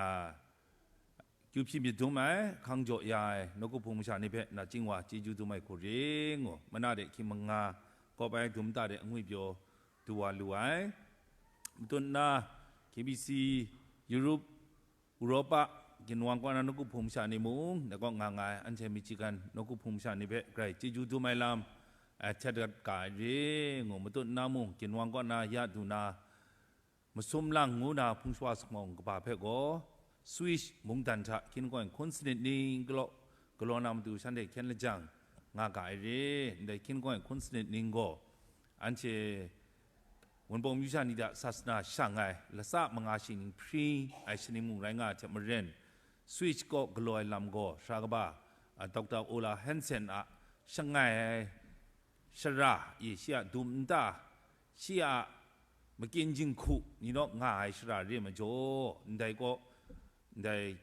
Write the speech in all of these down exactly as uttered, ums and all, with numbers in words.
a, kyu hpyi myit dum ai, hkang jaw ya ai, nawku hpung masha ni hpe nachying wa chyeju dum ai hku ring ngu, mana de hkying manga kawp ai dum nta de angwi pyaw du wa lu ai. Matut nna, K B C, Europe, Europa, ginwang kaw na nawku hpung masha ni mung, dai kaw nga nga ai, anhte Michigan nawku hpung masha ni hpe grai chyeju dum ai lam, eh, htet dat ga ai ring ngu, matut nna mung, ginwang kaw na ya du na, masum lang ngu na hpung shawa samawng kaba hpe gaw, Swiss mungdan hta hkying hkun sanit ning galaw, galaw na matu shanhte hkyen lajang nga ga ai re. Ndai hkying hkun sanit ning gaw, anhte Wunpawng myu sha ni hta sasana shang ai, lasa manga shi ning hpring ai shaning mung rai nga ai hte maren, Swiss kaw galaw ai lam gaw, sara kaba, a, Doctor Ola Hansen a shangai ai shara, i, shi a dum nta, shi a makyin jinghku ni naw nga ai shara re majaw, ndai kaw, ndai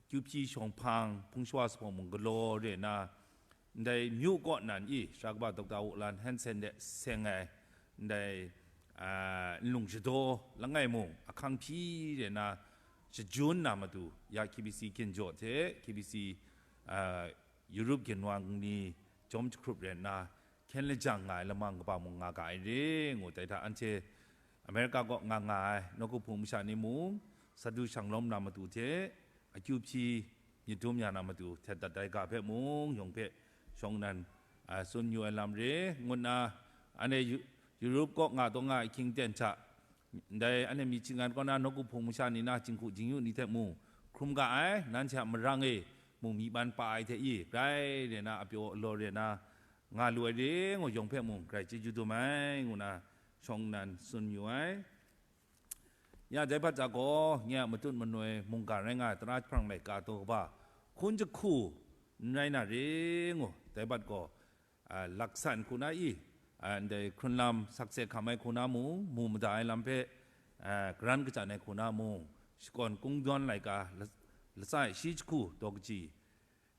kyu hpyi shawng hpang, hpung shawa samawng mung galaw re na, ndai myu kaw nan i, sara kaba Doctor Ola Hansen de seng ai, ndai, a, nlung shadaw langai mung, ahkang hpyi re na, shajun na matu, ya K B C ginjaw hte, K B C, a, Europe ginwang ni jawm jahkrup re nna, hkyen lajang nga ai lamang kaba mung nga ga ai re ngu, dai hta anhte America kaw nga nga ai nawku hpung masha ni mung, sadu shanglawm na matu hte, akyu hpyi myit dum ya na matu, htet dat ai ga hpe mung, yawng hpe shawng nnan, a, tsun yu ai lam re, ngu nna, anhte Eu-, Europe kaw nga taw nga ai hkying ten hta, ndai anhte Michigan kaw na nawku hpung masha ni na jinghku jingyu ni hte mung hkrum ga ai, nanhte a marang e mung myi ban pa ai hte i, grai re na apyaw alaw re na nga lu ai re ngu yawng hpe mung grai chyeju dum ai, ngu na shawng nnan tsun yu ai. Ya, dai hpat hta gaw, nye a matut manoi mungga rai nga ai tara jahprang laika taw kaba hkun jahku n rai na re ngu, dai hpat gaw, a, laksan hku na i, a, ndai hkrun lam sakse hkam ai hku na mung, mu mada ai lam hpe, a, garan kachyan ai hku na mung, shakawn kungdawn laika, la-, latsa e shi jahku taw kaji,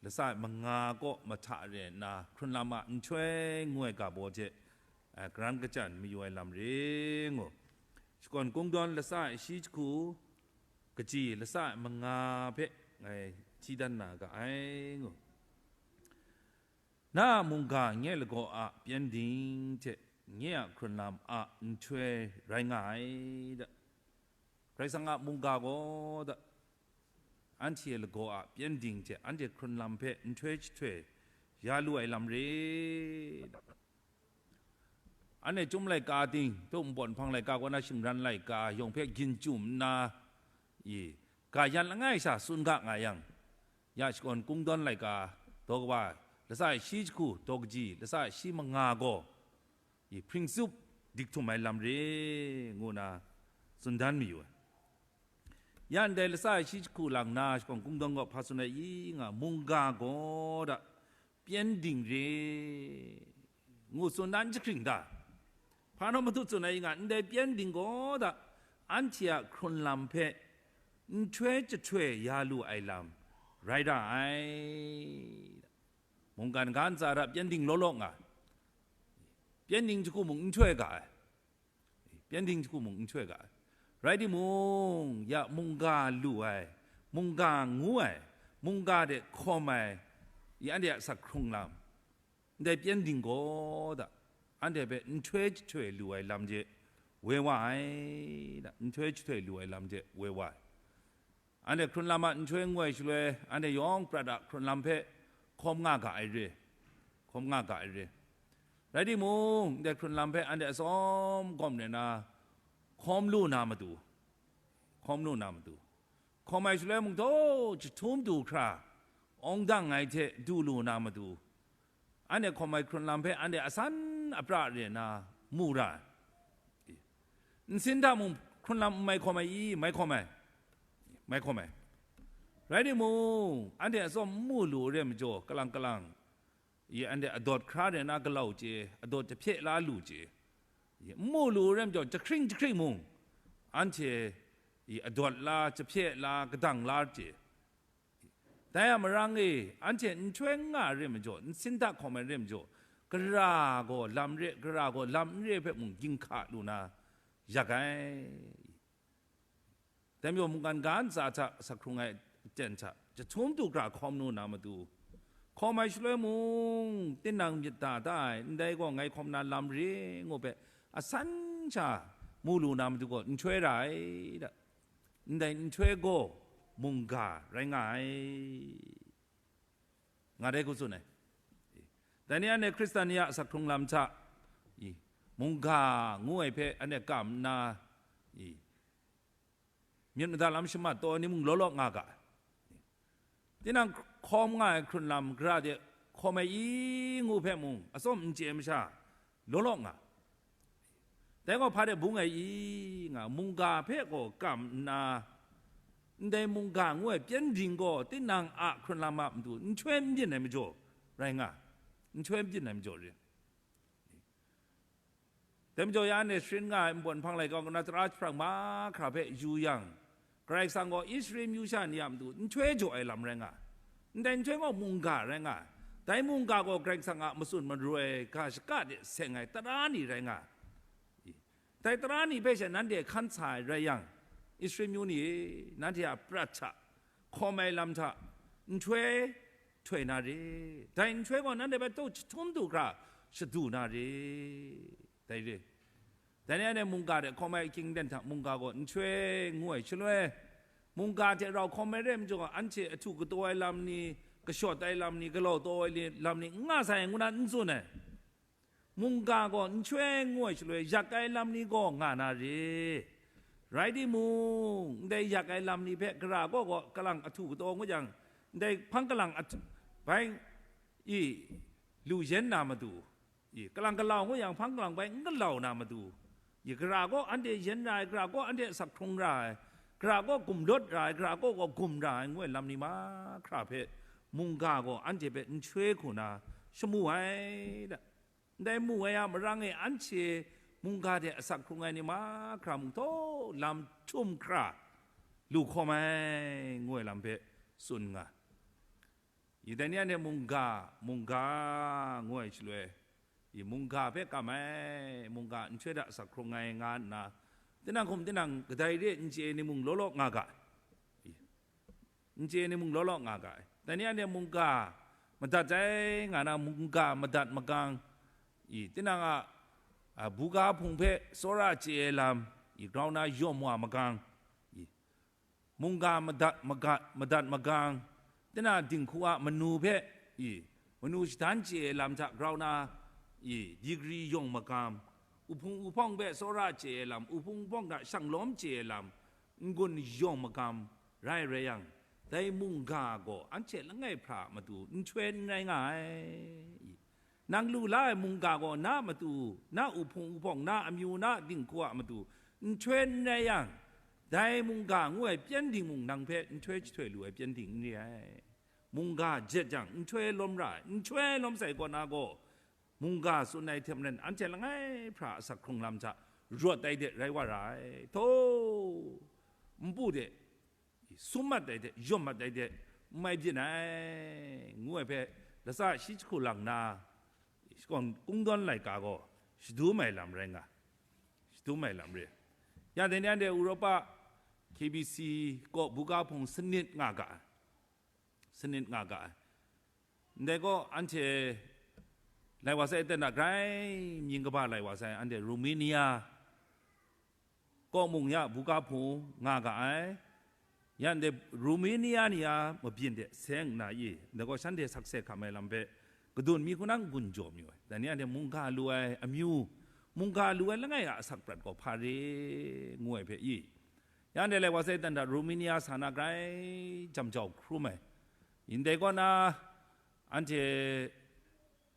latsa e manga kaw mahta re nna, hkrun lam a nhtoi ngu ai ga baw hte, a, garan kachyan mayu ai lam re ngu. Shakawn kungdawn latsa e shi jahku, kaji latsa e manga hpe ngai hti dan na ga ai ngu. Na a mungga nye lagaw a pyengdin hte nye a hkrun lam a nhtoi rai nga ai da. Karai Kasang a mungga gaw da, anhte lagaw a pyengdin hte anhte hkrun lam hpe nhtoi jahtoi ya lu ai lam re da. Anhte chyum laika ting, tuk npawt nhpang laika kaw na shingran laika yawng hpe ginchum nna, i, ga yan langai sha tsun ga nga yang, ya shakawn kungdawn laika taw kaba, latsa e shi jahku taw kaji, latsa e shi manga gaw, i, hpring tsup dik htum ai lam re, ngu na tsun dan mayu ai. Ya ndai latsa e shi jahku lang na shakawn kungdawn gaw hpa tsun ai i nga, mungga gaw da, pyengdin re, ngu tsun dan jahkring da. Hpa naw matu tsun ai i nga, ndai pyengdin gaw da, anhte a hkrun lam hpe nhtoi jahtoi ya lu ai lam rai ra ai. Mungkan ga ntsa hta pyengdin law law nga, pyengdin jahku mung nhtoi ga ai. Pyengdin jahku mung nhtoi ga ai. Rai timung, ya mungga lu ai, mungga ngu ai, mungga de hkawm ai, i anhte a asak hkrung lam, ndai pyengdin gaw da, anhte hpe nhtoi jahtoi lu ai lam de woi wa ai, da, nhtoi jahtoi lu ai lam de woi wa ai. Anhte hkrun lam a nhtoi ngoi shaloi, anhte yawng prat a hkrun lam hpe hkawm nga ga ai re, hkawm nga ga ai re. Rai timung, ndai hkrun lam hpe anhte atsawm gawm re na, hkawm lu na matu, hkawm lu na matu, hkawm ai shaloi mung taw jahtum du hkra, awng dang ai hte du lu na matu, anhte hkawm ai hkrun lam hpe anhte asan apra re na mu ra ai. Nsin hta mung hkrun lam n mai hkawm ai i? Mai hkawm ai, mai hkawm ai. Rai timung, anhte atsawm n mu lu re majaw, kalang kalang, i, anhte adawt hkra re na galau chye, adawt jahpye la lu chye, i, n mu lu re majaw, jahkring jahkring mung, anhte, i, adawt la, jahpye la, kadang la chye. Dai a marang e, anhte nhtoi n nga re majaw, nsin hta hkawm ai re majaw, gara gaw lam re, gara gaw lam n re hpe mung ginhka lu na yak ai. Dai majaw mungkan ga ntsa hta asak hkrung ai aten hta, jahtum du hkra hkawm lu na matu, hkawm ai shaloi mung, tinang myit da da ai, ndai gaw ngai hkawm na lam re ngu hpe, asan sha mu lu na matu gaw, nhtoi ra ai da. Ndai nhtoi gaw mungga rai nga ai, nga dai hku tsun ai. Dai ni anhte Hkristan ni a asak hkrung lam hta, i, mungga ngu ai hpe anhte kam nna, i, myit mada lam shamat taw ai ni mung law law nga ga. Tinang hkawm nga ai hkrun lam gara de hkawm ai i ngu hpe mung, atsawm n chye ai masha law law nga. Dai gaw hpa de bung ai i nga, mungga hpe gaw kam nna, ndai mungga ngu ai pyengdin gaw tinang a hkrun lam a matu nhtoi n byin ai majaw rai nga, nhtoi n byin ai majaw re. Dai majaw ya anhte sharin nga ai npawt nhpang laika kaw na tara jahprang mahkra hpe yu yang, Karai Kasang gaw Israel myu sha ni a matu nhtoi jaw ai lam rai nga, ndai nhtoi gaw mungga rai nga, dai mungga gaw Karai Kasang a matsun maroi ga shaka de seng ai tara ni rai nga. Dai tara ni hpe she nanhte hkan sa ai rai yang, Israel myu ni e, nanhte a prat hta, hkawm ai lam hta, nhtoi htoi na re. Dai nhtoi gaw nanhte hpe taw jahtum du hkra shadu na re. Dai re. Dai ni anhte mungga de hkawm ai ahkying aten hta mungga gaw nhtoi ngu ai shaloi, mungga hte rau hkawm ai re ai majaw, anhte ahtu kataw ai lam ni, kashawt ai lam ni, galau taw ai li-, lam ni n nga sai ngu na n tsun ai. Mungga gaw nhtoi ngu ai shaloi, yak ai lam ni gaw nga na re. Rai timung, ndai yak ai lam ni hpe gara gaw gaw kalang ahtu kataw ngut yang, ndai hpang kalang ahtu, bai, i, lu yen na matu, i, kalang galau ngut yang, hpang kalang bai n galau na matu, i, gara gaw anhte yen ra ai, gara gaw anhte asak hkrung ra ai, gara gaw gumlawt ra ai, gara gaw gaw gum ra ai ngu ai lam ni mahkra hpe, mungga gaw anhte hpe nhtoi hku na shamu ai da. Ndai mu ai a marang e anhte mungga hte asak hkrung ai ni mahkra mung htaw lam htum hkra lu hkawm ai, ngu ai lam hpe tsun nga. I, dai ni anhte mungga, mungga ngu ai shaloi, i, mungga hpe kam ai, mungga nhtoi hta asak hkrung ai nga nna, tinang hkum tinang kadai re n chye ai ni mung law law nga ga. I, n chye ni mung law law nga ga ai. Dai ni anhte mungga madat ai nga na, mungga madat magang, i, tinang a, a, buga hpung hpe tsawra chye ai lam, i, grau na yawm wa magang, i, mungga madat maga-, madat magang, tinang dinghku a manu hpe, i, manu shadan chye ai lam hta grau na, i, digri yawng magam, uhpung uhpawng hpe tsawra chye ai lam, uhpung uhpawng hta shanglawm chye ai lam, n-gun yawng magam rai rai yang, dai mungga gaw anhte langai hpra a matu nhtoi n rai nga ai. Nang lu la ai mungga gaw na matu, na uhpung uhpawng, na amyu, na dinghku a matu nhtoi n rai yang, dai mungga ngu ai pyengdin mung nang hpe nhtoi jahtoi lu ai pyengdin n re ai. Mungga jet jang, nhtoi lawm ra ai, nhtoi lawm sai kaw na gaw, mungga tsun ai hte maren, anhte langai hpra asak hkrung lam hta rawt ai de rai wa ra ai. Htaw, npu de, sum mat ai de, yawm mat ai de, n mai byin ai, ngu ai hpe, latsa shi jahku lang na, shakawn kungdawn laika gaw shadum ai lam rai nga, shadum ai lam re. Ya dai ni anhte Europa K B C kaw buga hpung sanit nga ga ai, sanit nga ga ai. Ndai gaw anhte lai wa sai, aten a grai mying kaba lai wa sai, anhte Romania kaw mung ya buga hpung nga ga ai. Ya ndai Romania ni a mabyin de seng nna i, ndai gaw shanhte sakse hkam ai lam hpe kadun mi hku nang n-gun jaw mayu ai. Dai ni anhte mungga lu ai amyu, mungga lu ai langai a asak prat gaw hpa re, ngu ai hpe i, ya ndai lai wa sai dan hta Romania sa na grai jam jau hkrum ai. Ndai kaw na anhte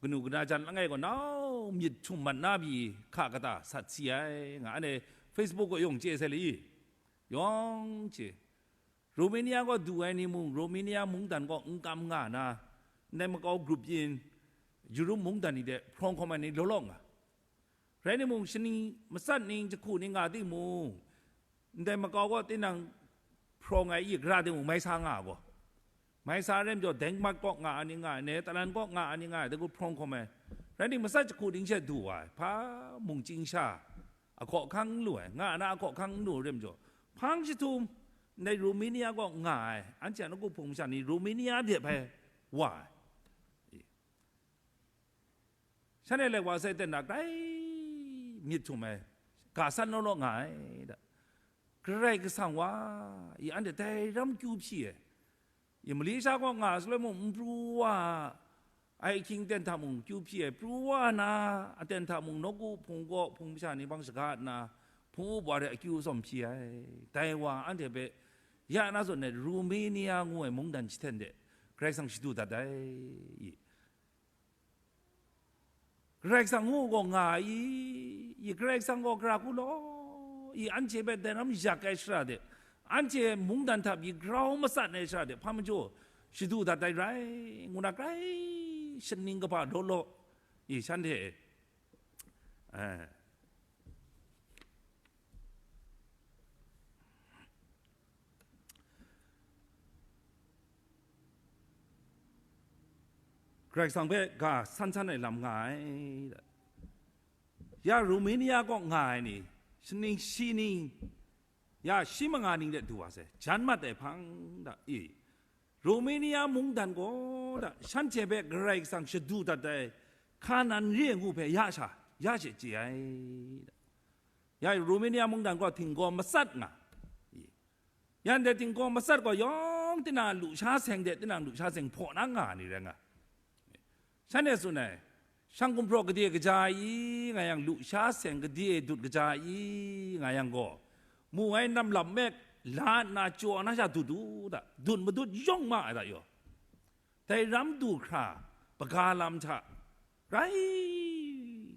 kanu kana jan langai gaw nau myit htum mat na pyi hka kata sat si ai, nga anhte Facebook kaw yawng chye sai le i? Yawng chye. Romania kaw du ai ni mung, Romania mungdan kaw n kam nga na, ndai makau grup yin, Yurum mungdan ni de hprawng hkawm ai ni law law nga. Rai timung, shaning matsat ning jahku ning nga timung, ndai makau kaw tinang hprawng ai i gara timung mai sa nga gaw, mai sa rai majaw, Denmark kaw nga ai ni nga ai, Netherlands kaw nga ai ni nga ai, dai hku hprawng hkawm ai. Rai timung, matsat jahku ning she du wa ai, hpa mung chying sha ahkaw ahkang n lu ai, nga na ahkaw ahkang n lu rai majaw, hpang jahtum, ndai Romania kaw nga ai, anhte a nawku hpung masha ni Romania de bai wa ai. Shanhte lai wa sai ten na grai myit htum ai, ga san law law nga ai da. Karai Kasang wa, i anhte dai ram kyu hpyi ai. I Malaysia kaw nga saloi mung, n pru wa ai ahkying ten hta mung kyu hpyi ai, pru wa na aten hta mung nawku hpung kaw hpung masha ni hpang shaga nna, hpung up wa de akyu tsawm hpyi ai. Dai wa anhte hpe ya na zawn ai Romania ngu ai mungdan jahten de Karai Kasang shadu dat ai. I Karai Kasang ngu gaw nga i, i Karai Kasang gaw gara hku law, i anhte hpe dai ram yak ai shara de, anhte mungdan hta pyi grau matsat ai shara de, hpa majaw shadu dat ai rai, ngu na grai shaning kaba law law, i shanhte, eh, Karai Kasang hpe ga san san ai lam nga ai. Ya Romania kaw nga ai ni, shaning shi ning, ya shi manga ning de du wa sai, jan mat ai hpang da, i, Romania mungdan gaw da, shanhte hpe Karai Kasang shadu dat ai Hkanan re ai ngu hpe ya sha, ya she chye ai da. Ya Romania mungdan gaw htinggaw matsat nga, i, yan de htinggaw matsat gaw yawng tinang lusha seng de tinang lusha seng hpaw na nga ni rai nga. Shanhte tsun ai, shang gumhpraw gade kaja i, nga yang lusha seng gade dut kaja i, nga yang gaw, mu ai nam lam mek la nna chyaw na sha dut u da, dut madut yawng ma ai da yaw. Dai ram du hkra, baga lam hta, rai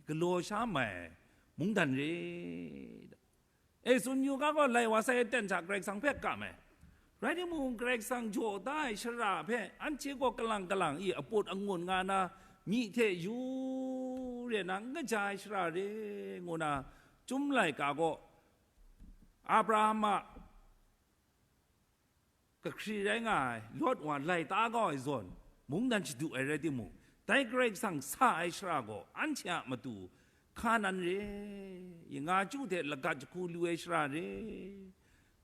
galaw sha mai mungdan re. E, tsun yu ga gaw, lai wa sai aten hta Karai Kasang hpe kam ai. Rai timung, Karai Kasang jaw da ai shara hpe anhte gaw kalang kalang i aput angun nga na, myi hte yu re na n kaja ai shara re, ngu na, Chyum laika gaw Abraham a kahkri rai nga ai Lot wa lai ta kau ai zawn, mungdan shadu ai rai timung, dai Karai Kasang sa ai shara gaw anhte a matu Hkanan re, i nga chyu hte lagat jahku lu ai shara re,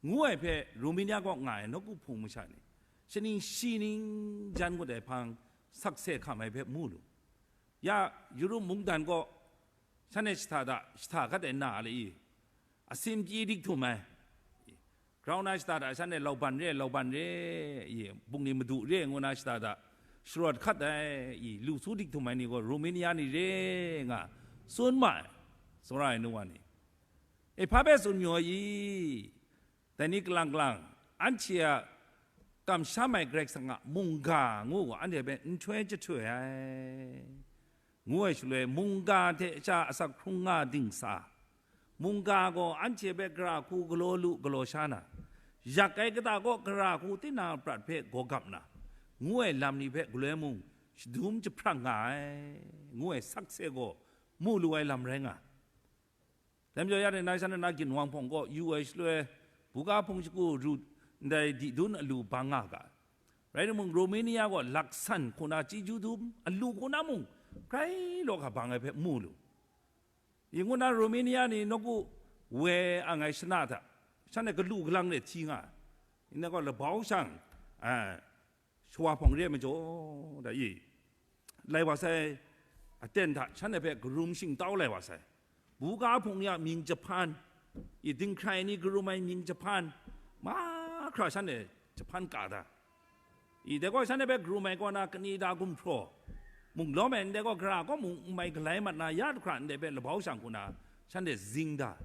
ngu ai hpe Romania kaw nga ai nawku hpung masha ni, shaning shi ning jan ngut ai hpang sakse hkam ai hpe mu lu. Ya, Yurup mungdan gaw shanhte shata da, shata hkat ai na a le i, asin pyi dik htum ai. Grau na shata da shanhte lauban re, lauban re, i, bungli madu re, ngu na shata da sharawt hkat ai, i, lu su dik htum ai ni gaw Romania ni re nga tsun ma ai, tsawra ai nu wa ni. E, hpa hpe tsun mayu ai i? Dai ni kalang kalang, anhte a kamsham ai Karai Kasang a mungga ngu gaw anhte hpe nhtoi jahtoi ai, ngu ai shaloi, mungga hte sha asak hkrung nga dingsa, mungga gaw anhte hpe gara hku galaw lu galaw sha na, yak ai kata kaw gara hku tinang a prat hpe gaw gap na, ngu ai lam ni hpe galoi mung shadum jahprang nga ai, ngu ai sakse gaw mu lu ai lam rai nga. Dai majaw, ya de na shan na ginwang hpawng kaw yu ai shaloi, buga hpung shagu ru ndai didun alu bang nga ga. Rai timung, Romania gaw laksan hku na chyeju dum alu hku na mung, grai law ga bang ai hpe mu lu. I ngu na Romania ni nawku woi ang ai shana hta, shanhte galu galang de hti nga ai. Ndai gaw labau shang, a, shawa hpawng re ai majaw, da i, lai wa sai, aten hta shanhte hpe karum shingtau lai wa sai. Buga hpung ya mying jahpan, i, dinghkrai ni karum ai mying jahpan, mahkra shanhte jahpan ka da. I, dai gaw shanhte hpe karum ai kaw na kani da gumhpraw mung lawm ai, ndai gaw gara kaw mung n mai galai mat na, ya jahkra ndai hpe labau shang hku na shanhte zing da.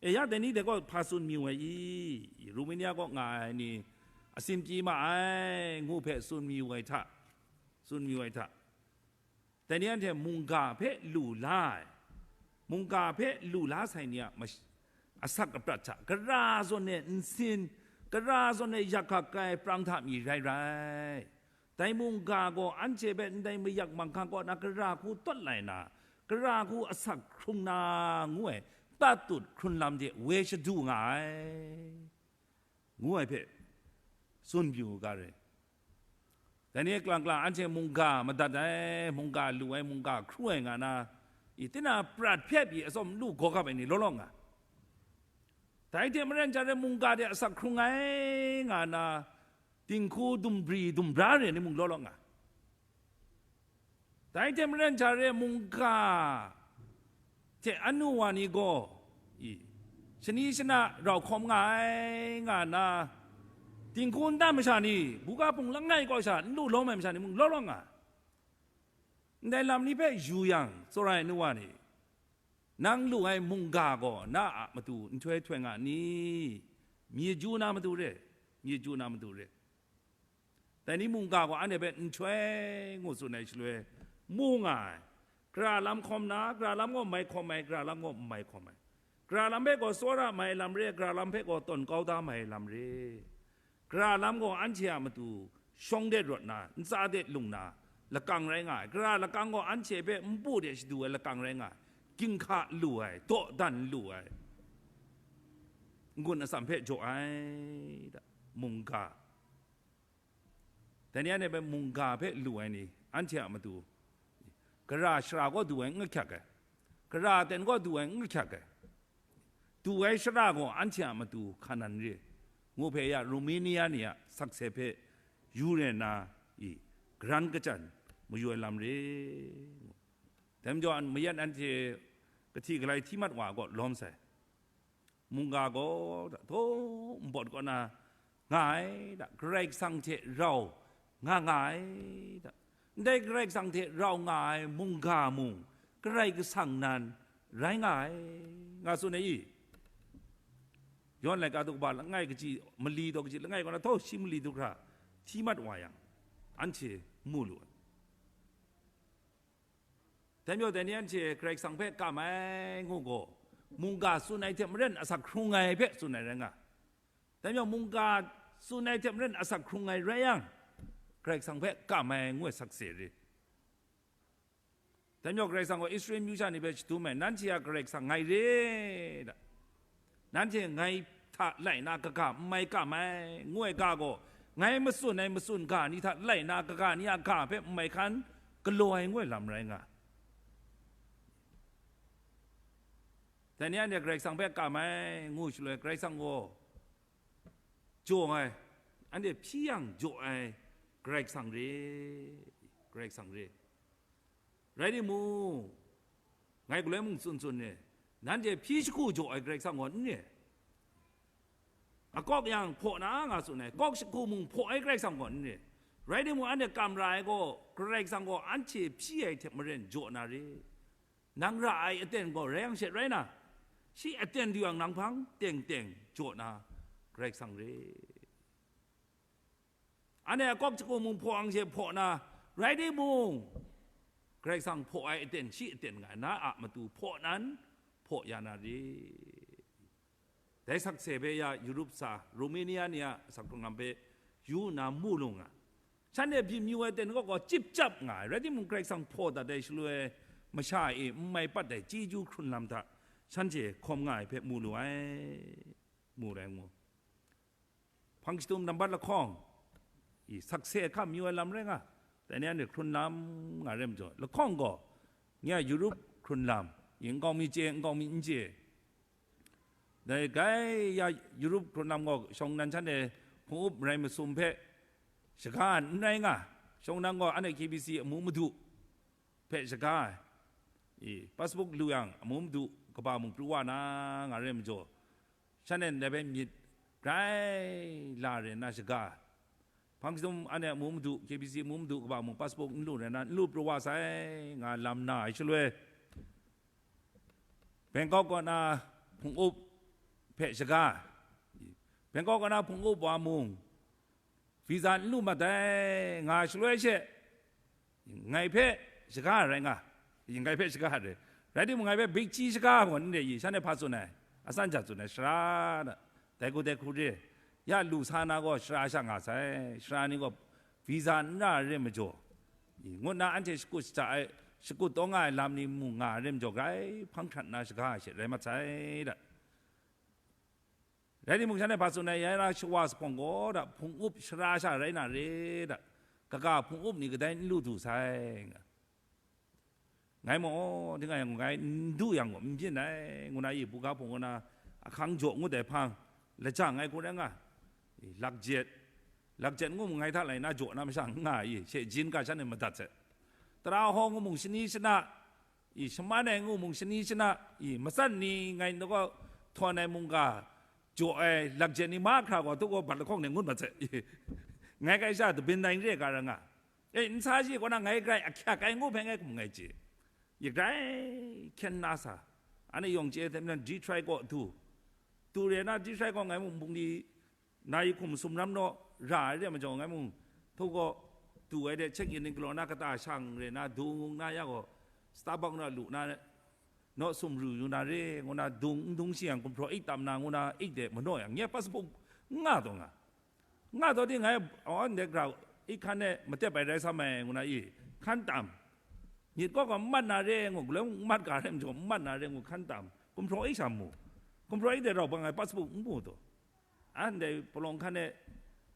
E, ya dai ni dai gaw hpa tsun mayu ai i? Romania kaw nga ai ni asin pyi ma ai, ngu hpe tsun mayu ai hta, tsun mayu ai hta, dai ni anhte mungga hpe lu la ai, mungga hpe lu la sai ni a mash-, asak aprat hta, gara zawn e nsin, gara zawn e yak hkak ai prang hta mi rai rai. Dai mungga gaw anhte hpe ndai mayak manghkang kaw na gara hku tawt lai na, gara hku asak hkrung na, ngu ai tatut hkrun lam de woi shadu nga ai, ngu ai hpe tsun pru u ga re. Dai ni kalang kalang anhte mungga madat ai, mungga lu ai, mungga hkru ai nga na, i, tinang prat hpe pyi atsawm lu gaw gap ai ni law law nga. Dai hte maren, jare mungga de asak hkrung ai nga na, dinghku dumbri dumbra re ni mung law law nga. Dai hte maren, jare mungga hte anu wa ni gaw, i, shani shana rau hkawm nga ai nga na, dinghku nta masha ni, buga hpung langai kaw sha n lu lawm ai masha ni mung law law nga. Ndai lam ni hpe yu yang, tsawra ai nu wa ni, nang lu ai mungga gaw na a matu nhtoi htoi nga ni? Myi ju na matu re, myi ju na matu re. Dai ni mungga gaw anhte hpe nhtoi ngu tsun ai shaloi, mu nga ai. Gara lam hkawm na, gara lam gaw mai hkawm ai, gara lam gaw n mai hkawm ai. Gara lam hpe gaw tsawra mai lam re, gara lam hpe gaw tawn kau da mai lam re. Gara lam gaw anhte a matu shawng de rawt na, ntsa de lung na lakang rai nga ai. Gara lakang gaw anhte hpe npu de shadu ai lakang rai nga ai. Ginhka lu ai, dawdan lu ai, n-gun atsam hpe jaw ai, da, mungga. Dai ni anhte hpe mungga hpe lu ai ni, anhte a matu, gara shara gaw du ai n ahkyak ai, gara aten gaw du ai n ahkyak ai, du ai shara gaw anhte a matu hkanan re, ngu hpe ya Romania ni a sakse hpe yu re na, i, garan kachyan mayu ai lam re, ngu. Dai majaw, an-, mayan anhte kahti galai hti mat wa gaw lawm sai. Mungga gaw, da, htaw npawt kaw na nga ai, da, Karai Kasang hte rau nga nga ai, da. Ndai Karai Kasang hte rau nga ai mungga mung Karai Kasang nan rai nga ai, nga tsun ai i? Yawn laika du kaba langai kaji, mali taw kaji langai kaw na, htaw shi mali du hkra hti mat wa yang, anhte mu lu ai. Dai majaw, dai ni anhte Karai Kasang hpe kam ai ngu gaw, mungga tsun ai hte maren asak hkrung ai hpe tsun ai rai nga. Dai majaw, mungga tsun ai hte maren asak hkrung ai rai yang, Karai Kasang hpe kam ai ngu ai sakse re. Dai majaw, Karai Kasang gaw Israel myu sha ni hpe shadum ai, nanhte a Karai Kasang ngai re, da. Nanhte ngai hta lai na kaga n mai kam ai, ngu ai ga gaw, ngai matsun ai matsun ga ni hta lai na kaga ni a ga hpe n mai hkan galaw ai, ngu ai lam rai nga. Dai ni anhte Karai Kasang hpe kam ai, ngu shaloi, Karai Kasang gaw jaw ai, anhte hpyi yang jaw ai Karai Kasang re, Karai Kasang re. Rai timung, ngai galoi mung tsun tsun re, nanhte hpyi jahku jaw ai Karai Kasang gaw n re. Akawk yang hpaw na nga tsun ai, kawk jahku mung hpaw ai Karai Kasang gaw n re. Rai timung, anhte kam ra ai gaw, Karai Kasang gaw anhte hpyi ai hte maren jaw na re. Nang ra ai aten gaw rai yang she rai na, shi aten du yang nang hpang teng teng jaw na Karai Kasang re. Anhte a kawk jahku mung hpaw ang she hpaw na, rai timung, Karai Kasang hpaw ai aten shi aten nga ai, na a matu hpaw nan hpaw ya na re. Dai sakse hpe ya Europe sa, Romania ni a asak hkrung lam hpe yu nna mu lu nga. Shanhte byin yu ai aten kaw gaw chyip chyap nga ai, rai timung, Karai Kasang hpaw dat ai shaloi, masha e n mai pat ai chyeju hkrun lam hta shanhte hkawm nga ai hpe mu lu ai, mu rai ngu. Hpang shadum nambat lahkawng, i, sakse hkam yu ai lam rai nga, dai ni anhte hkrun lam nga rai majaw, lahkawng gaw, nye a Europe hkrun lam, i, nkau mi chye, nkau mi n chye. Dai gai ya Europe hkrun lam gaw, shawng nnan shanhte hpung up marai masum hpe shaga n rai nga, shawng nnan gaw anhte K B C amu madu hpe shaga ai, i, passport lu yang amu madu kaba mung pru wa na nga rai majaw, shanhte ndai hpe myit grai la re nna shaga ai. Hpang shadum anhte amu madu, K B C amu madu kaba mung passport n lu rai na, n lu pru wa sai nga lam na ai shaloi, Bangkok kaw na hpung up hpe shaga ai. Bangkok kaw na hpung up wa mung, visa n lu mat ai nga shaloi she, ngai hpe shaga ai rai nga, ngai hpe shaga ai rai. Rai timung, ngai hpe bikchi shaga ai gaw n re i, shanhte hpa tsun ai, asan ja tsun ai, sara na, dai hku dai hku re, ya lu sa na gaw, sara sha nga sai, sara ni gaw visa n ra ai re majaw, i, ngut nna anhte shakut shaja ai, shakut taw nga ai lam ni mung nga ai re majaw, grai hpang hkrat nna shaga ai she rai mat sai da. Rai timung, shanhte hpa tsun ai, ya na shawa sa hpawng gaw da, hpung up sara sha rai na re da, kaga hpung up ni kadai n lu du sai nga. Ngai maw, dinga yang ngai n du yang gaw n byin ai, ngu na i, buga hpung kaw na ahkang jaw ngut ai hpang, lajang ai hku rai nga, i, lakjet, lakjet ngu mung ngai hta lai na jaw na masha n nga i, she jin ga shan e madat se. Tara hawng ngu mung shani shana, i, shaman ai ngu mung shani shana, i, matsan ni ngai nau kaw htawn ai mungga jaw ai lakjet ni mahkra gaw, tu gaw bat lahkawng ni ngut mat se, i, ngai kai sha dabin dai n re ga ra nga. E, nsa shi kaw na ngai grai ahkyak ai ngu hpe ngai hkum ngai chye. Ye grai hkyen na sa, anhte yawng chye hte maren Detroit kaw du, tu re na Detroit kaw ngai mung bungli na yi hkum sumram naw ra ai re majaw, ngai mung htu gaw du ai de check in ni galaw na kata shang re na du ngung na ya gaw, Starbucks na lu na naw sumru yu na re ngu na dung n dung shi yang, gumhpraw ik tam na ngu na ik de manaw yang, nye passport n nga taw nga. Nga taw di ngai awan de grau ik hkan e matep ai rai sa mai ngu na i hkan tam. Myit kaw gaw n mat na re ngu, galoi mung n mat ga re majaw, n mat na re ngu hkan tam. Gumhpraw ik sha mu. Gumhpraw ik de rau bang ai passport n mu taw. Anhte palawng hkan e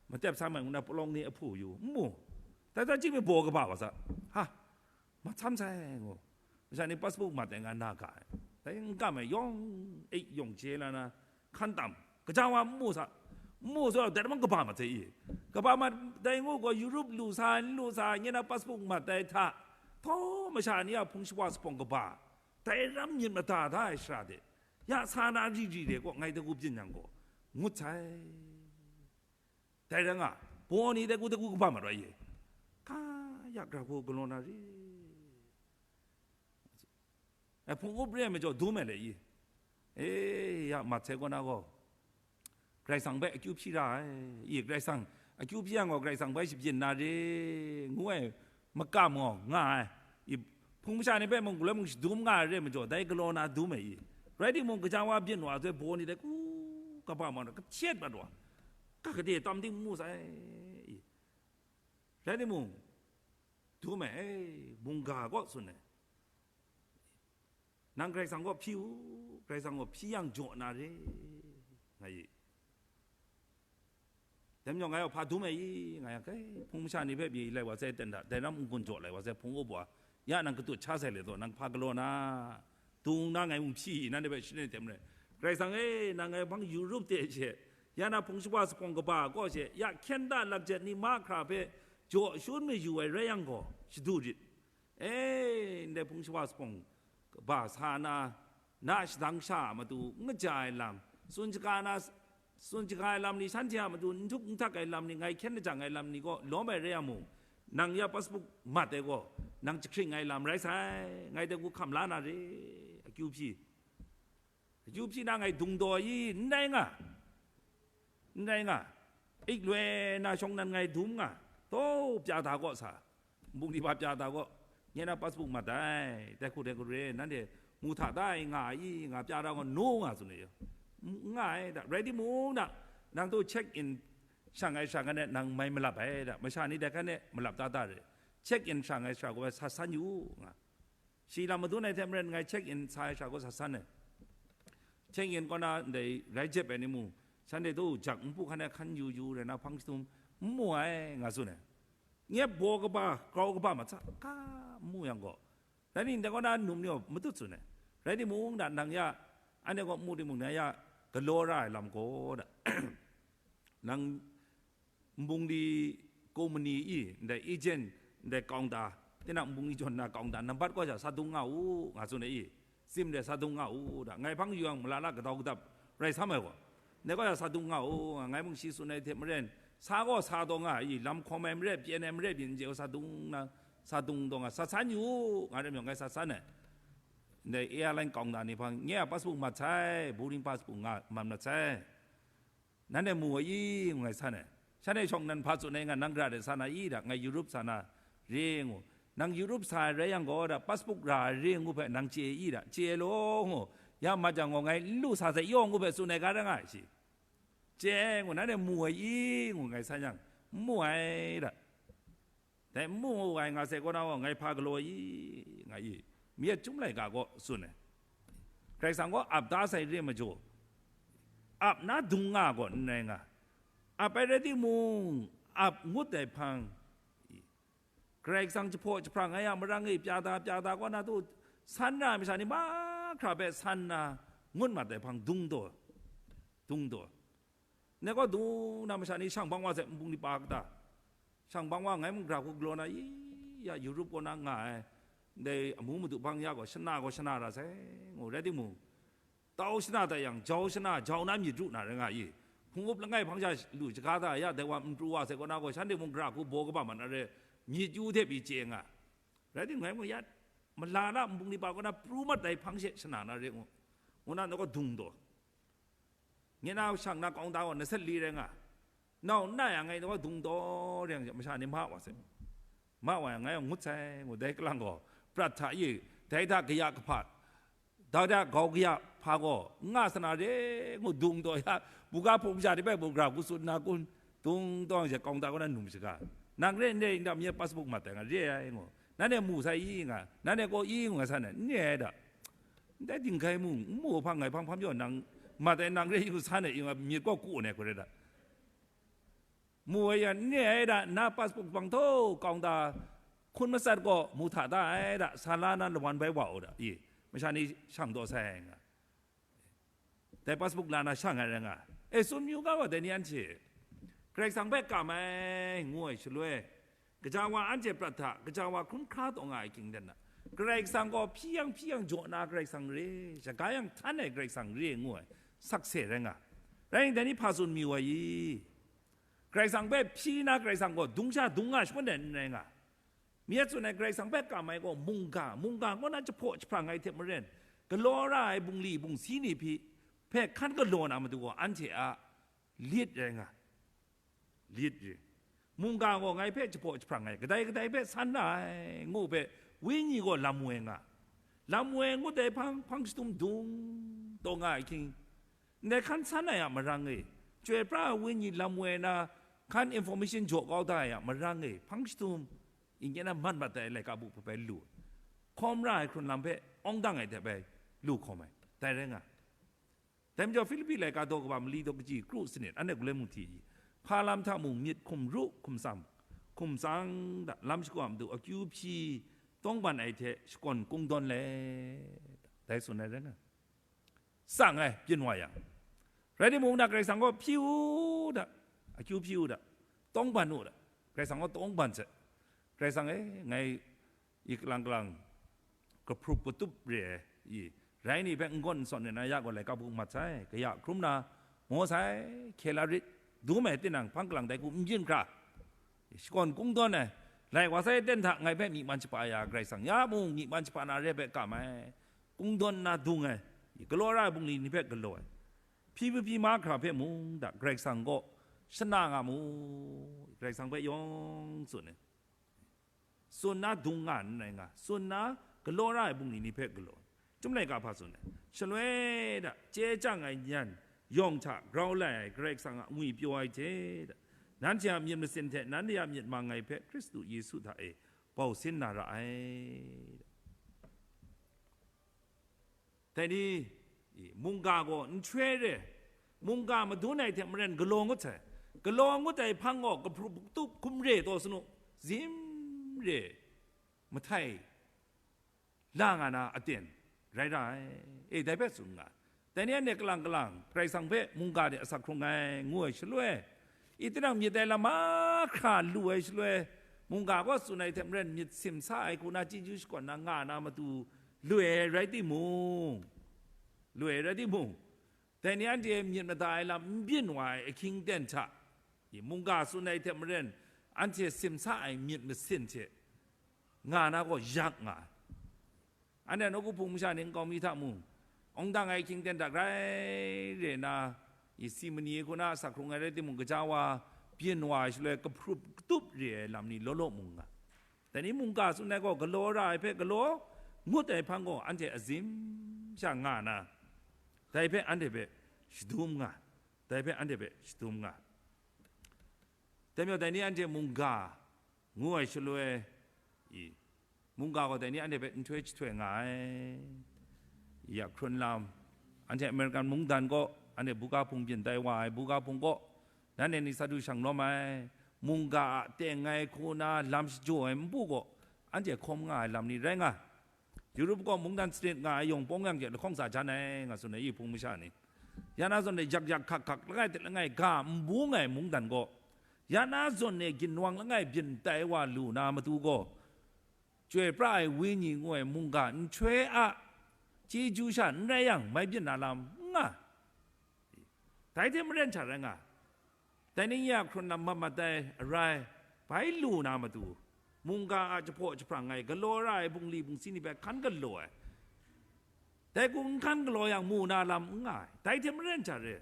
matep sa mai ngu na palawng ni ahpu yu n mu. Dai hta chyip mi baw kaba wa sa. Ha, mat sam sai ngu. Masha ni passport mat ai nga na ga ai. Dai n kam ai yawng e yawng chye la na, hkan tam, kaja wa n mu sa, n mu sa, dai lam kaba mat sai i. Kaba mat dai ngu gaw Europe lu sa, n lu sa, nye na passport mat dai hta, htaw masha ni a hpung shawa sapawng kaba, dai ram myit mada da ai shara de, ya sa na ri ri de gaw, ngai dagu byin yang gaw, ngut sai. Dai rai nga, baw ni dai ku dai ku kaba mat rai ye. Ka ya gra hku galaw na re. Ai hpung up re ai majaw dum ai le i. E, ya mat sai kaw na gaw, Karai Kasang hpe akyu hpyi ra ai. I, Karai Kasang akyu hpyi yang gaw, Karai Kasang bai shabyin na re, ngu ai makam gaw nga ai. I, hpung masha ni hpe mung, galoi mung shadum nga ai re majaw, dai galaw na dum ai i. Rai timung, gaja wa byin wa sai baw ni dai ku kaba ma na, kahtyet mat wa, ka gade tam ting mu sai i. Rai timung, dum ai, e, mungga kaw tsun ai. Nang Karai Kasang kaw hpyi u, Karai Kasang kaw hpyi yang jaw na re, nga i. Dai majaw ngai gaw hpa dum ai i, nga yang, kai, hpung masha ni hpe byi lai wa sai ten da, dai ram n-gun jaw lai wa sai hpung up wa, ya nang katut sha sai le taw, nang hpa galaw na, dung na ngai mung hpyi i, nanhte hpe shani hte maren, Karai Kasang e, nang ngai hpang Europe de she, ya na hpung shawa sapawng kaba kaw she, ya hkyen da lakjet ni mahkra hpe jaw shangun mayu ai rai yang gaw, shadu rit. E, ndai hpung shawa sapawng kaba sa na, na shadang sha a matu n kaja ai lam, tsun shaga na, tsun shaga ai lam ni, shanhte a matu n htuk n htak ai lam ni, ngai hkyen lajang ai lam ni gaw lawm ai rai yang mung, nang ya passport mat ai gaw, nang jahkring ai lam rai sai, ngai dai ku hkam la na re, akyu hpyi. Akyu hpyi na ngai dung daw i, n rai nga, n rai nga, ik loi na shawng nan ngai dum nga, taw pya da gaw sa, nbung ni ba pya da gaw, nye na passport mat ai, dai hku dai hku re, nanhte mu hta da ai nga i, nga pya da gaw, nu nga tsun ai, n nga ai da, rai timung da, nang tu check in shang ai shang ai, nang mai malap ai da, masha ni dai hkan e malap da da re, check in shang ai shara gaw sa san yu nga. Shi lam madun ai hte maren ngai check in sa ai shara gaw sa san ai. Check in kaw na ndai rai jep ai ni mung, shanhte tu jak npu hkan ai hkan yu yu rai na hpang shatum n mu ai, nga tsun ai. Nye baw kaba, grau kaba mat sa, ka n mu yang gaw, rai ni, ndai kaw na num ni gaw matut tsun ai. Rai timung da, nang ya, anhte gaw n mu timung, nang ya galaw ra ai lam gaw da, nang nbungli company i, ndai agent, ndai kaungda, tinang nbungli jawn na kaungda nambat kaw sha sa dung nga u, nga tsun ai i, sim de sa dung nga u da, ngai hpang yu yang malala gadau gadap rai sam ai gaw, ndai kaw sha sa dung nga u, nga ngai mung shi tsun ai hte maren, sa gaw sa taw nga i, lam hkawm ai marai, pyen ai marai byin je sa dung na, sa dung taw nga, sa san yu u, nga rai myawng ngai sa san ai. Ndai airline kaungda ni hpang, nye a passport mat sai, boarding passport nga man mat sai. Nanhte mu ai i, ngu ngai san ai. Shanhte shawng nan hpa tsun ai nga, nang gara de sa na i da, ngai Europe sa na re ngu. Nang Europe sa ai rai yang gaw da, passport ra ai re ngu hpe nang chye i da, chye law ngu. Ya mat jang gaw ngai n lu sa sai yaw ngu hpe tsun ai ga da nga ai shi. Chye ngu, nanhte mu ai i, ngu ngai san yang, n mu ai da. Dai n mu ai nga sai kaw na gaw, ngai hpa galaw i, nga i, mi a chyum laika gaw tsun ai. Karai Kasang gaw ap da sai re majaw, ap na dung nga gaw n rai nga, ap ai rai timung, ap ngut ai hpang, Karai Kasang jahpaw jahprang ai a marang e pya da, pya da kaw na tu, san ra ai masha ni mahkra hpe san na ngut mat ai hpang dung taw, Dung taw. Ndai gaw dung na masha ni shang bang wa sai, nbung li pa kata? Shang bang wa ngai mung gara hku galaw na, i ya, Europe kaw na nga ai, ndai amu madu bang ya gaw, shana gaw shana ra sai, ngu rai timung, tau shana tai yang, jau shana, jau na myit ru na rai nga i? Hpung up langai hpang sha lu shaga da ya, dai wa n pru wa sai kaw na gaw, shanhte mung gara hku baw kaba mat na re, myit yu hte pyi chye nga. Rai timung, ngai mung ya, mala na nbung li pa kaw na pru mat ai hpang she shana na re ngu, ngu na, ndai gaw dung taw. Nye na shang na kawng da gaw, na set li rai nga, nau nna yang ngai gaw dung taw rai yang, masha ni ma wa sai. Ma wa yang ngai gaw ngut sai, ngu dai kalang gaw, prat hta i, dai hta kaya kahpa, dai hta gau kaya hpa gaw, n nga sa na re, ngu dung taw ya, buga hpung masha ni bai mung gara hku tsun na kun, dung taw yang she kawng da kaw na num shaga. Nang re n re, n dam nye passport mat ai nga re ai, ngu. Nanhte mu sai i nga, nanhte gaw i ngu nga san ai, n re ai da. Ndai dinggai mung, n mu hpang ngai hpang hpang pyaw nang mat ai nang re yu san ai, i nga myit gaw ku ai hku rai da. Mu ai yan, n re ai da, na passport bang htaw kawng da, hkun matsat gaw mu hta da ai da, sa la na lawan bai wa u da, i, masha ni shang taw sai ai nga. Dai passport la na shang ai rai nga. E, tsun yu ga wa, dai ni anhte Karai Kasang hpe kam ai, ngu ai shaloi, gaja wa anhte prat hta, gaja wa hkrum hkra taw nga ai hkying dan na, Karai Kasang gaw hpyi yang hpyi yang jaw na Karai Kasang re, shaga yang htan ai Karai Kasang re, ngu ai sakse rai nga. Rai nang, dai ni hpa tsun mi wa i? Karai Kasang hpe hpyi na Karai Kasang gaw dung sha dung nga shangun ai n rai nga. Mi a tsun ai Karai Kasang hpe kam ai gaw mungga, mungga kaw na jahpaw jahprang ai hte maren, galaw ra ai bungli bungsi ni hpe, hpe hkan galaw na matu gaw anhte a lit rai nga. Lit ri. Mungga gaw ngai hpe jahpaw jahprang ai, kadai kadai hpe san ra ai, ngu hpe, wenyi gaw lam woi nga. Lam woi ngut ai hpang, hpang shadum dung taw nga ai hkying, ndai hkan san ai a marang e, Chyoi pra ai Wenyi lam woi na, hkan information jaw kau da ai a marang e, hpang shadum, yin kyen na mat mat ai laika bu hpe bai lu, hkawm ra ai hkrun lam hpe awng dang ai hte bai lu hkawm ai, dai rai nga. Dai majaw, Hpilipi laika daw kaba mali daw kaji kru sanit, anhte galoi mung hti i, hpa lam hta mung myit hkum ru, hkum tsam, hkum tsang da, lam shagu a matu akyu hpyi tawngban ai hte shakawn kungdawn let, dai tsun ai rai nga. Tsang ai, byin wa yang. Rai timung, na Karai Kasang gaw hpyi u da, akyu hpyi u da, tawngban u da, Karai Kasang gaw tawngban sai. Karai Kasang e, ngai i kalang kalang kahprup katup re ai, i, rai ni hpe n gawn n sawn rin ai ya gaw, laika bu mat sai, kaya hkrum na, maw sai, hkye la rit, dum ai tinang hpang kalang dai hku n byin hkra, shakawn kungdawn ai, lai wa sai ten hta ngai hpe myi man shapa ya Karai Kasang, ya mung myi man shapa na re ai hpe kam ai, kungdawn na dung ai, galaw ra ai bungli ni hpe galaw ai, hpyi mahpyi mahkra hpe mung da Karai Kasang kaw shana nga mu, Karai Kasang hpe yawng tsun ai. Tsun na dung nga n rai nga, tsun na galaw ra ai bungli ni hpe galaw. Chyum laika hpa tsun ai? Shaloi da, chye chyang ai nyan yawng hta grau lai ai Karai Kasang a ngwi pyaw ai hte da, nanhte a myit masin hte nanhte a myit mang ai hpe Hkristu Yesu hta e bau sin na ra ai. Dai ni, i, mungga gaw nhtoi re, mungga madun ai hte maren galaw ngut sai. Galaw ngut ai hpang gaw kahprup katup hkum re taw sanu, zim re, mahtai la nga na aten rai ra ai, e, dai hpe tsun nga. Dai ni anhte kalang kalang Karai Kasang hpe mungga de asak hkrung ai, ngu ai shaloi, i, tinang myit ai lam mahkra lu ai shaloi, mungga gaw tsun ai hte maren myit simsa ai hku na chyeju shakawn na nga na matu, lu ai rai timung, lu ai rai timung, dai ni anhte myit mada ai lam n byin wa ai ahkying ten hta, i, mungga tsun ai hte maren anhte simsa ai myit masin hte nga na gaw yak nga ai. Anhte nawku hpung masha ni nkau mi hta mung, awng dang ai ahkying ten hta grai re na, i, si mani hku na asak hkrung ai rai timung, gaja wa byin wa ai shaloi kahprup katup re ai lam ni law law mung nga. Dai ni mungga tsun ai gaw galaw ra ai hpe galaw ngut ai hpang gaw anhte azim sha nga na, dai hpe anhte hpe shadum nga, dai hpe anhte hpe shadum nga. Dai majaw, dai ni anhte mungga ngu ai shaloi, i, mungga gaw dai ni anhte hpe nhtoi jahtoi nga ai. Ya hkrun lam, anhte American mungdan kaw, anhte buga hpung byin tai wa ai buga hpung kaw, nanhte ni sa du shang lawm ai, mungga a teng ai hku na lam shajaw ai npu kaw, anhte hkawm nga ai lam ni rai nga. Europe kaw mungdan sanit nga ai yawng pawng yang hte lahkawng tsa jan ai, nga tsun ai, i hpung masha ni. Ya na zawn e yak yak hkak hkak langai hte langai ga n bung ai mungdan gaw, ya na zawn e ginwang langai byin tai wa lu na matu gaw, Chyoi pra ai Wenyi ngu ai mungga nhtoi a chyeju sha n rai yang, mai byin na lam n nga. Dai hte maren hta rai nga, dai ni ya hkrun lam mat mat ai arai bai lu na matu, mungga a jahpaw jahprang ai galaw ra ai bungli bungsi ni hpe hkan galaw ai. Dai hku n hkan galaw yang mu na lam n nga ai. Dai hte maren hta re,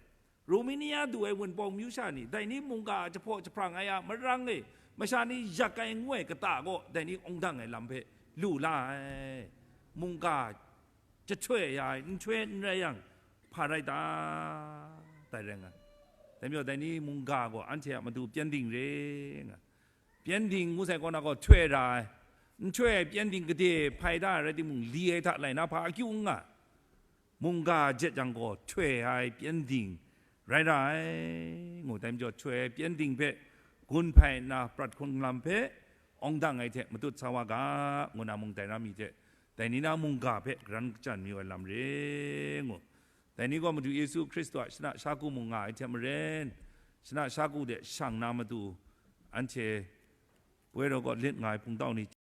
Romania du ai Wunpawng myu sha ni, dai ni mungga a jahpaw jahprang ai a marang e, masha ni yak ai ngu ai kata gaw, dai ni awng dang ai lam hpe lu la ai. Mungga jahtoi ya ai nhtoi n rai yang, hpa rai ta? Dai rai nga. Dai majaw, dai ni mungga gaw anhte a matu pyengdin re nga. Pyengdin ngu sai kaw na gaw htoi ra ai. Nhtoi ai pyengdin gade hpai da ai rai timung, li ai hta lai na hpa akyu n nga. Mungga jet yang gaw htoi ai pyengdin rai ra ai, ngu. Dai majaw, htoi ai pyengdin hpe gun hpai nna prat hkrung lam hpe awng dang ai hte matut sa wa ga, ngu na mung dai na mi hte, dai ni na mungga hpe karan kachyan mayu ai lam re, ngu. Dai ni gaw Madu Yesu Hkristu a shana shaku mung nga ai hte maren, shana shaku de shang na matu, anhte poi rau gaw lit nga ai hpungtau ni